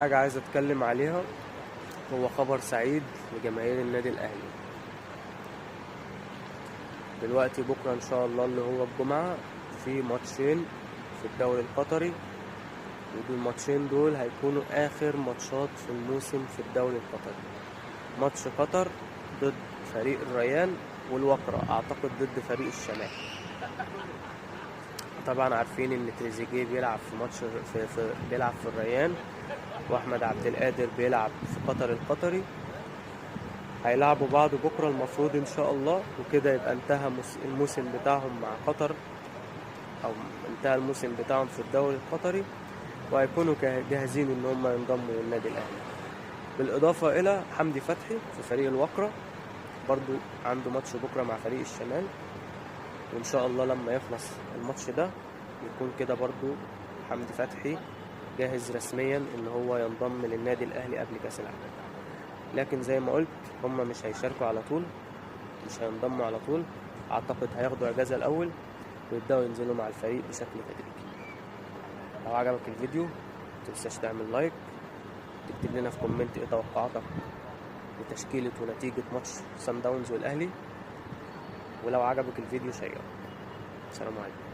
حاجة عايز اتكلم عليها، هو خبر سعيد لجماهير النادي الاهلي. دلوقتي بكرة ان شاء الله اللي هو الجمعة في ماتشين في الدوري القطري، والماتشين دول هيكونوا اخر ماتشات في الموسم في الدوري القطري. ماتش قطر ضد فريق الريان، والوقرة اعتقد ضد فريق الشمال. طبعا عارفين ان تريزيجيه بيلعب في ماتش في بيلعب في الريان، واحمد عبد القادر بيلعب في قطر القطري. هيلعبوا بعض بكره المفروض ان شاء الله، وكده يبقى انتهى الموسم بتاعهم مع قطر، او انتهى الموسم بتاعهم في الدوري القطري، وهيكونوا جاهزين ان هم ينضموا للنادي الاهلي. بالاضافه الى حمدي فتحي في فريق الوقره، برضو عنده ماتش بكره مع فريق الشمال، وان شاء الله لما يخلص الماتش ده يكون كده برضو حمدي فتحي جاهز رسميا ان هو ينضم للنادي الاهلي قبل كاس العالم. لكن زي ما قلت هم مش هيشاركوا على طول، مش هينضموا على طول، اعتقد هياخدوا اجازه الاول ويبداوا ينزلوا مع الفريق بشكل تدريجي. لو عجبك الفيديو متنساش تعمل like، تكتب لنا في comment ايه توقعاتك لتشكيله ونتيجه ماتش سان داونز والاهلي، ولو عجبك الفيديو share. السلام عليكم.